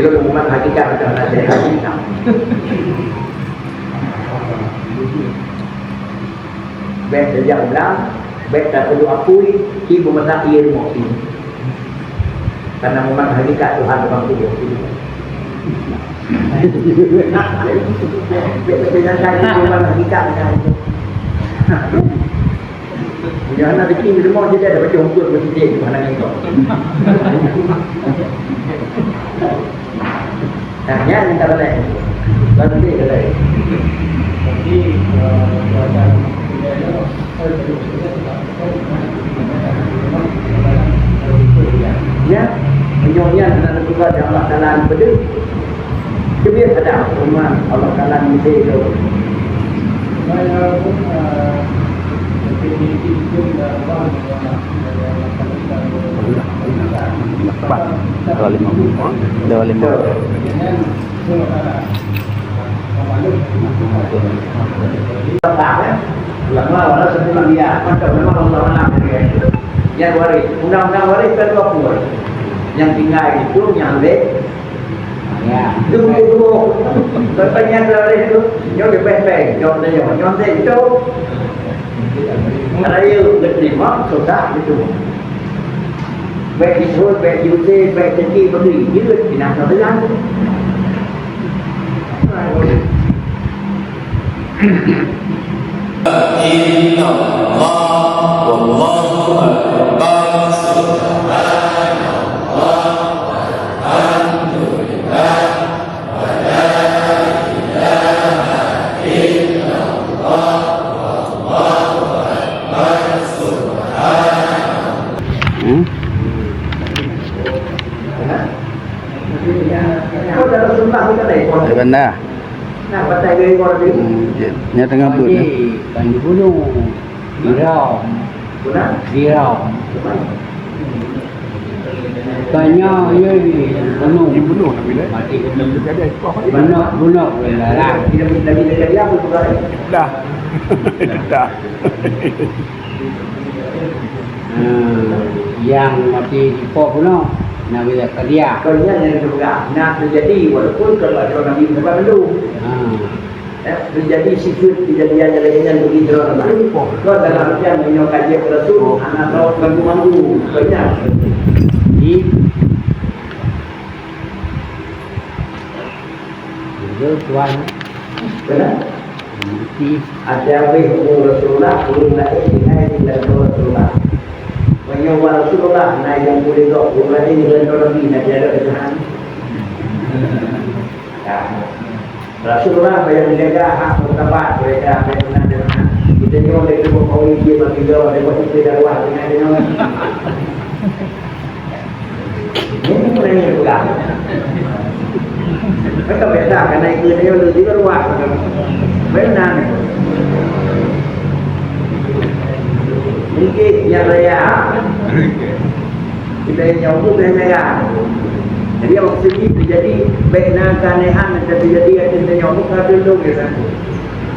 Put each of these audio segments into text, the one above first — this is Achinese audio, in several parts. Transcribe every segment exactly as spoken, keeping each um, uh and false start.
Ilôn umat hakikat macam mana saya hakikat. Bèk tajak ulang, bèk tateuduek apui, ci beumasa ié rumoh pih. Karena memang hakikat Tuhan memang tujoh. Bèk, bèk, bèk, bèk, bèk, bèk, bèk, Nyan na bikin di rumoh je dia ada baca hukum meusidék di mana ni kau. Nah, nyan minta balik. Baru dia kata. Jadi, eh, cuaca Ya, meunyoe nyan hana teupeugah lé Allah Taala peudeuh. Teubiet saja firman Allah Taala di Mesir tu. Dua lima puluh. Dua lima puluh. Ulama wala sebelum dia, maka ulama Allah Taala. Yang waris, undang-undang waris kan dua puluh. Yang tinggal itu yang leh. Ya, itu itu. Bertanya dari itu, nyonya benteng, nyonya nyonya itu. Kalau dia diterima, susah itu. Baik disebut, baik diusir, baik segi, beri. Dia pindah ke jalan. Inna Allah wallahu akbar. Subhanallah walhamdulillah. Hmm? Dah bandar. Hmm, je. Nya tengah beuet, eh. Kan dibunuh. Diram. Diram. Tanya, ya, dibunuh. Dibunuh, Nabi, eh? Mati. Bunuh, bunuh, bunuh. Dah. Dah. Hmm, yang mati di po bunuh, Nabi Zakaria. Kon nyan nyang geupeugah, na teujadi walaupun kon lagèe Nabi Muhammad mandum. Hmm. Eh, teujadi sikheun keujadian nyang lagèe nyan bagi droe teuma. Kon dalam artian meunyoe ka jeuet keu Rasul, hana tawaf ganggu-ganggu. Kon nyan. Di Betul, Tuan. Betul. Mesti. Ada habéh umur Rasulullah, ureueng laén tinggai di lakoe Rasulullah. Meunyoe Rasulullah na nyang puléh gob, ureueng laén di lakoe Nabi na jaga keusahan. Nah, Rasulullah banyak menjaga hak martabat mereka, mereka. Kita nyoe dari Jokowi dia bagi jawab dari waktu kita dakwah dengan dia. Ini pun yang dipegang. Kan tak biasa, karena itu dia dulu di luar. Benar. Mungkin yang raya. Kita yang jauh tu dah raya. Jadi, awak sendiri terjadi, baik na keanehan yang terjadi, ada yang jauh tu, ada dulu, ya kan?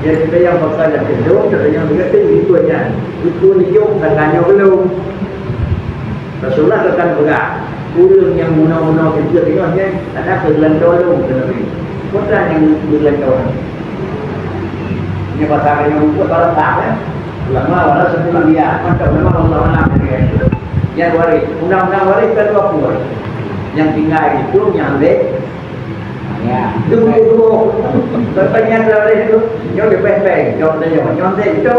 Jadi, kita yang bakal yang kedua, kita yang dekat tu, itu aja. Itu ni, jom, tak tanya belum. Rasulullah akan peugah, ureueng nyang bunoe-bunoe keujeuet nyoe nyan, hana keu geulantoe lôn keu Nabi. Peue nyang geulantoe? Nyan basa nyang buet barang tak, kan? Ulama warasatul anbiya, mantap ulama Allah Taala. Nyang waris, undang-undang waris kan dua puluh. Nyang tinggai itu nyang lé Ya. Dulu-dulu, pertanyaan dari itu, nyoe di peh-peh, nyoe di nyoe, nyoe di itu.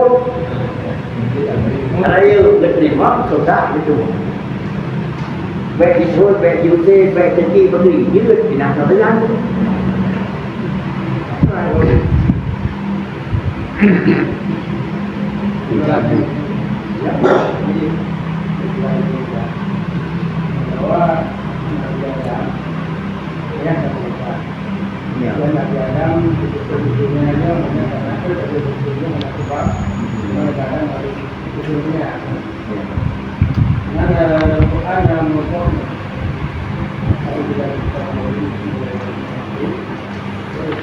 Raya diterima, susah itu. Baik disebut, baik diusir, baik segi, beri. Dia pindah ke jalan. Tidak. Bahwa Nabi Adam, ya, Ya. Dan Nabi Adam, di dunia ini, banyak anak, tapi di dunia anak kembar, cuma Nabi Adam harus di dunia. Nah, dalam Al-Quran, dalam Al-Quran, kalau kita mau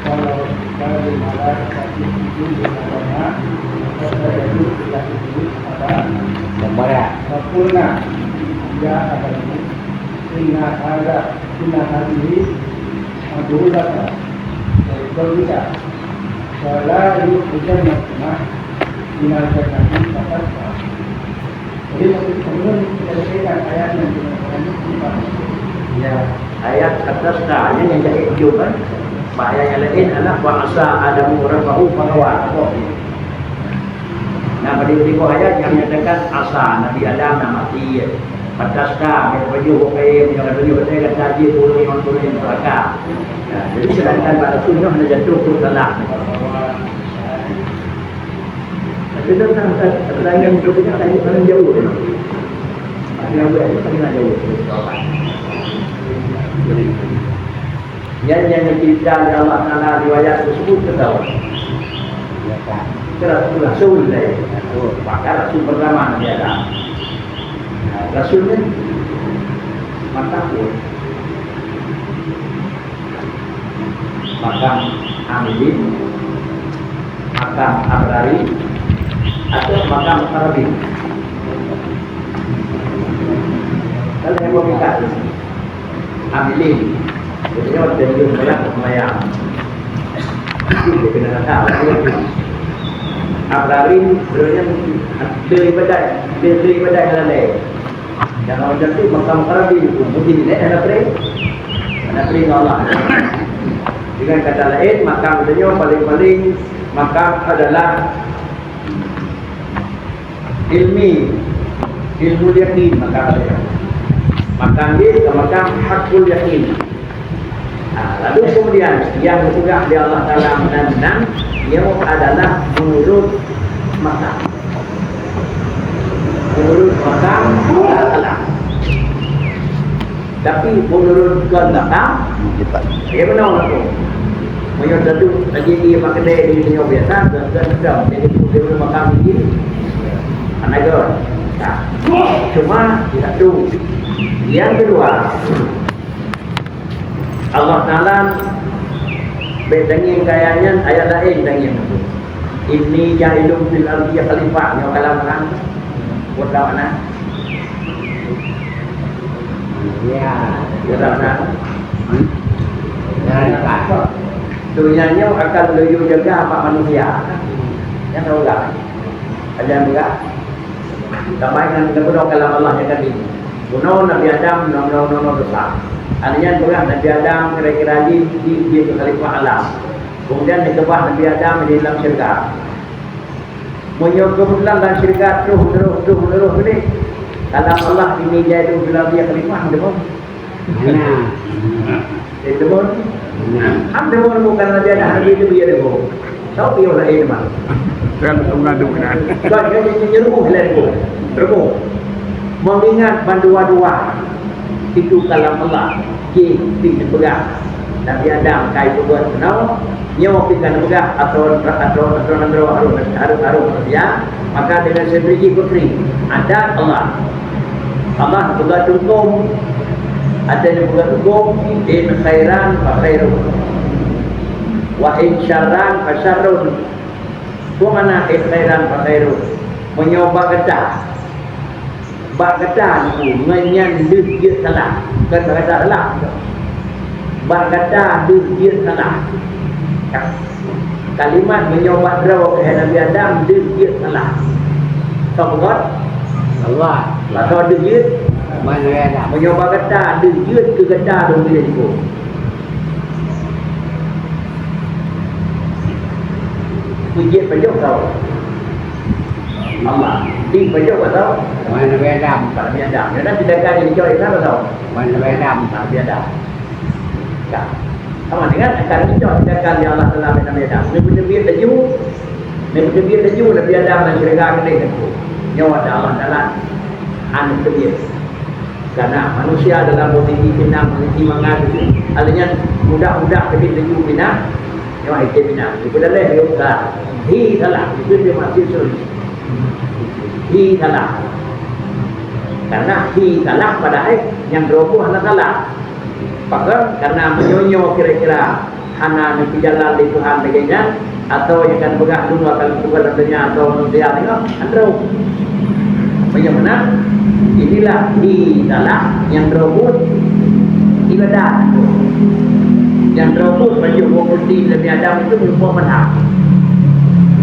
kalau kita di mana, tapi itu di mana, kita itu tidak itu apa? Gambaran. Sempurna. Ya, ada ini. Inna hadza, inna hadhihi Abu Bakar, dari Abu Bakar, wala yukhrijan nasmah minal jannati fatasqa. Jadi, maksud kemudian kita ingat ayat yang kita baca ini. Ya, ayat fatasqa, ini yang jadi ujung, kan? Ayat yang lain adalah wa asa Adamu rabbahu faghwa. Nah, pada ibu ayat yang menyatakan asa Nabi Adam nak mati, ya. Fatasqa, yang baju bukai, yang baju bukai, kata dia turun, yang turun, yang neraka. Nah, jadi sedangkan pada sunnah nak jatuh tu salah. Tapi tu kan, kan, pertanyaan berikutnya, tanya orang jauh, ya. Tanya jauh, tanya jauh. Jadi, Nyan nyang geucebta lé Allah Taala riwayat teusebut keudroe. Keu rasul-rasul laén. Bahkan rasul pertama Nabi Adam. Nah, rasul ni mantap pun. Makam Amilin, makam Abrari, atau makam Mukarrabin. Kalau yang mau minta Amilin. Jadi, nyoe teuh lôn peurang seumayang. Dia kena rasa. Abrahim, sebenarnya, dia ibadat, dia, dia ibadat lalai. Dan orang cantik makam Mukarrabin tu, mungkin dia hana pray. Hana pray dengan Allah. Dengan kata lain, makam dia paling-paling, makam adalah ilmi, ilmu yakin, maka dia, maka dia ke makam hakul yakin. Nah, lalu kemudian yang dipeugah oleh Allah Taala meunan, nyoe adalah menurut makam. Menurut makam Allah Taala. Tapi menurut kon makam, dia benar lah tu. Meunyoe tadu lagi dia mak kedai di dunia biasa, dan dan dan dia itu dia makam tinggi. Anak dia. Nah, cuma tidak tu. Yang kedua, Allah Taala bek dangin kaya nyan ayat lain dangin. Inni ja'ilun fil ardi khalifah, nyoe kalam Quran. Buat kawan, ah. Ya. Buat kawan, ah. Hmm? Ya, ya. Dunia nyoe akan laju jaga hak manusia. Nyan tahu tak? Ajan juga. Sama dengan kita pun kalam Allah yang tadi. Bunoe Nabi Adam, nono nono dosa. Artinya peugah Nabi Adam kira-kira di di di khalifah alam. Kemudian dikeubah Nabi Adam di dalam syurga. Meunyoe keubeutulan lam syeuruga troh meunurot, troh meunurot boleh. Kalam Allah, "Inni ja'ilun fil ardi khalifah," deungon. Nah. Eh, deungon. Nah. Am deungon bukan Nabi Adam, Nabi itu dia deungon. Tahu dia orang lain mah. Kan mengadu kan. Kan dia nyeruh lah deungon. Deungon. Mengingat bandua-dua. Itu kalam Allah. Jih pih neupeugah, Nabi Adam ka ipeubuet meunoe, nyoe pih ka neupeugah, atau, atau, atau nanggroe harôh, harôh, harôh manusia, maka dengan sendiri jih beukri. Adat Allah. Allah neupeugah huköm, ada neupeugah huköm, in khairan fa khairun, wa in syarran fa syarrun. Peue makna in khairan fa khairun? Meunyoe bak gata, Bak gata ngon nyan deuh jeuet salah, kon bak gata salah. Bak gata deuh jeuet salah. Kalimat meunyoe bak droe keuhai Nabi Adam deuh jeuet salah. Soe peugöt? Allah. Bak soe deuh jeuet? Nabi Adam. Meunyoe bak gata deuh jeuet keu gata dong biléh jipôt. Peue jeuet pajoh tau? Allah. Di pajoh tau? Nabi Adam. Nabi Adam. Nyan tindakan nyang dicok Isa tau? Nabi Adam. Nabi Adam. Ka. Sama dengan akan dicok tindakan di Allah Taala Nabi Adam. Ni beuteubiet laju. Ni beuteubiet laju Nabi Adam dan syeuruga keudeh teungku. Nyoe ada Allah Taala. Anu teubiet. Karena manusia dalam posisi pinang, posisi mangat, artinya mudah-mudah keubiet laju pinang, nyoe itu pinang. Itu dah leh, dia buka. Hi salah, itu dia masih sulit. Hi salah. Karena hi salah, padahai nyang droe buah hana salah. Pakon? Karena meunyoe kira-kira hana neupeujalan lé Tuhan lagée nyan, atau nyang ka neupeugah lôn akan neupeugah lam donya atau manusia tengok, andro. Meunyoe meunan, inilah hi salah nyang droe buet ibadat. Nyang teurobos baju bukon di Nabi Adam itu meureumpok padha.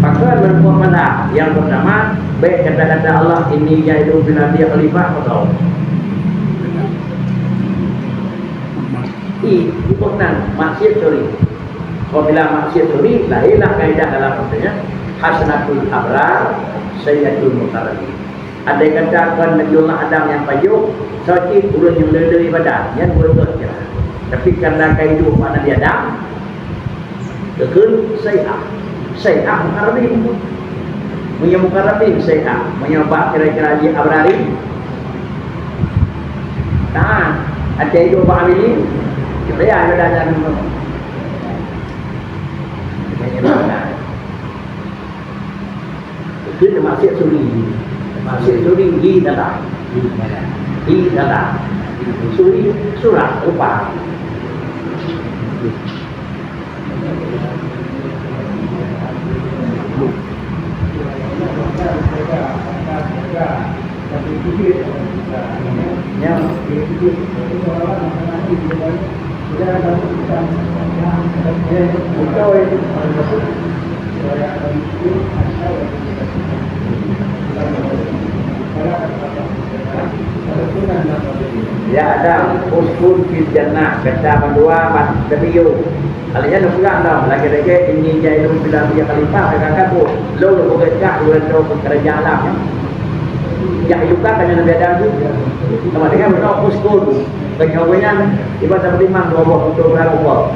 Pakon meureumpok padha? Nyang peurtama, bèk kata-kata Allah, "Inni ja'ilu fil ardi khalifah," beutôi. I, bukan nan, maksiat, sorry. Apabila maksiat, sorry, lahirlah kaidah dalam katanya, "Hasanatul abrar, sayyiatul muqarrabin." Andai kata kon Nabiullah Adam nyang pajoh, soe cit ureueng nyang le-le ibadat, nyan buet-buet je. Tapi karena ka idup mak Nabi Adam, geukheun sai'ah. Sai'ah mukarrabin. Meunyoe mukarrabin sai'ah, meunyoe bak kira-kira jih abrari. Nah, até idup bak Nabi, ya, ya, ya, ya, ya. Itu termasuk suri. Termasuk suri di dalam. Di dalam. Suri surat rupa. Ya. Ya Adam, uskun fil jannah, kata mandua mat Nabi Yub. Alèh nyan neupeugah lom, lagèe-lagèe, "Inni ja'ilu fil ardi khalifah," ka ka buet. Lôn lôn peugah kah, lôn lôn peukeureja alam nyan. Jak iluka ka nyan Nabi Adam tu. Sama dengan bunoe uskun. Keu nyoe nyan, ibarat saboh limang dua boh, untuk berapa boh.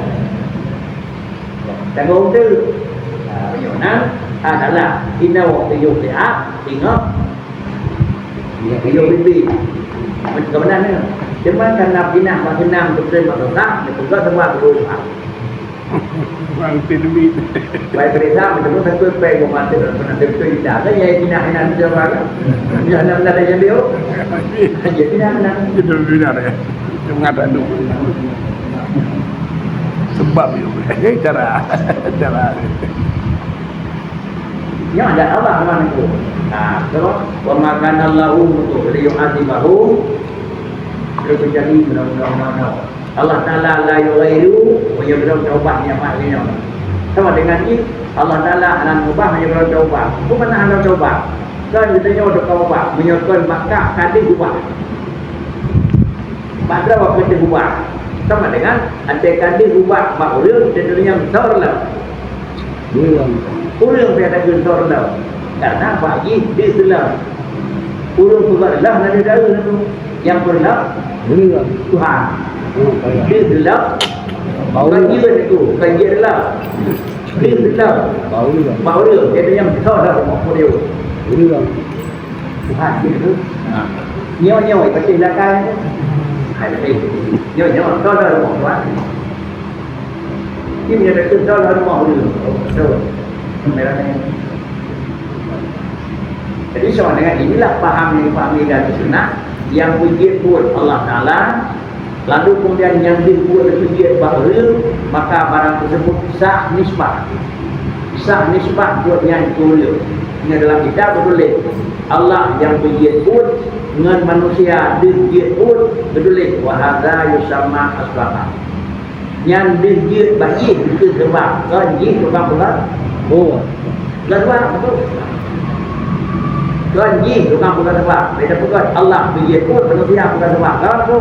Tanggong tu. Ha, meunyoe nan adalah inna wa yusliha, ingat. Dia beli. Macam mana ni? Cuma karena pinah bak senang, betul bak susah, dia peugah semua dulu. Bang Tilmi. Baik, periksa, betul satu peng rumah tu, pernah betul tidak. Kan ya, pinah, pinah, dia orang. Dia nak, nak, dia, dia. Dia pinah, pinah. Dia pinah, ya. Dia mengatakan tu. Sebab dia. Cara. Cara. Nyoe adat Allah, teman-teman. Nah, terus, "Wa ma kana Allahu liyu'adzibahum," terus terjadi benda-benda. Allah Taala la yughayyiru, meunyoe droe taubat nyan mak nyoe. Sama dengan jih, Allah Taala hana ubah meunyoe droe taubat. Peue makna hana taubat? Kan geutanyoe taubat, meunyoe kon maka ka deuh ubah. Bak droe ka deuh ubah. Sama dengan, andai ka deuh ubah bak ureueng, di dunia besar lah. Ureueng. Ureueng pih takheun soe lom. Karena bak jih deuh lom. Ureueng peugah lom na deuh dara tu. Nyang peureuloh? Ureueng. Tuhan. Oh, kaya. Deuh lom. Bau ureueng. Bukan jih tu, bukan jih lom. Deuh lom. Bau ureueng. Bak ureueng. Dia tu nyang soe lom, mak ureueng. Ureueng. Tuhan jih tu. Ha. Nyoe-nyoe, pasti belakang tu. Hai, betul. Nyoe-nyoe, soe lom, Tuhan. Ini ada kesalahan mahal. Betul. Merahnya. Jadi, sama dengan inilah paham yang dipahami dari sunnah, yang peujeuet buet Allah Taala, lalu kemudian nyang deuh buet peujeuet bak ureueng, maka barang tersebut sah nisbah. Sah nisbah buet nyan keu ureueng. Nyan dalam kitab beutôi, Allah nyang peujeuet buet ngon manusia deuh jeuet buet, beutôi, "Wa hadza yusamma asbaba." Nyan deuh jeuet bak jih dikeue seubab, kon jih tukang peugah. Oh. Peugah seubab, beutôi. Kon jih tukang peugah seubab. Beda peugah Allah peujeuet buet, manusia peugah seubab. Kon tu.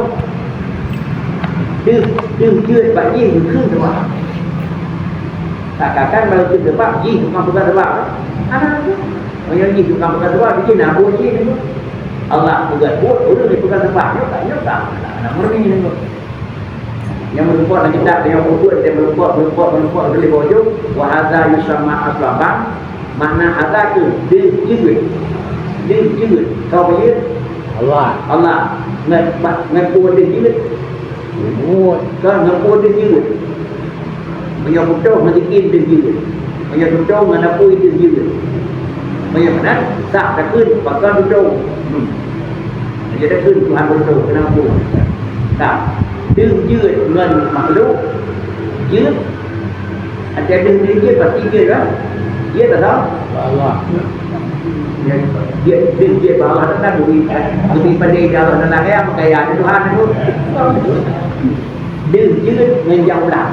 Deuh, deuh jeuet bak jih dikeue seubab. Takkan baru keu seubab jih tukang peugah seubab. Hana tu. Meunyoe jih tukang peugah seubab, bikin apa jih tu? Allah peugah buet, ureueng dipeugah seubab. Nyoe tak, nyoe tak. Hana murni tu. Nyang meurumpok lam kitab, nyang meurumpok, nyang meurumpok, meurumpok, meurumpok, tuléh bak ujong, "Wa hadza yusamma asbaban." Makna hadza tu, deuh jeuet. Deuh jeuet. Kau peue? Allah. Allah. Ngon, ngon peue deuh jeuet? Buet. Kau ngon peue deuh jeuet? Meunyoe putôh ngon sikin deuh jeuet. Meunyoe tutong ngon apui deuh jeuet. Meunyoe meunan, sah takheun pakon tutong. Hmm. Meunyoe takheun Tuhan tutong, keunan apui. Nah, deuh jeuet ngon makhluk, jeuet. Até deuh, deuh jeuet pasti jeuet lah. Jeuet lah, tau? Allah. Ya, jeuet, deuh jeuet bak Allah Taala, budi, budi pandai di Allah Taala, kaya, kaya di Tuhan tu. Deuh jeuet ngon jak ulang.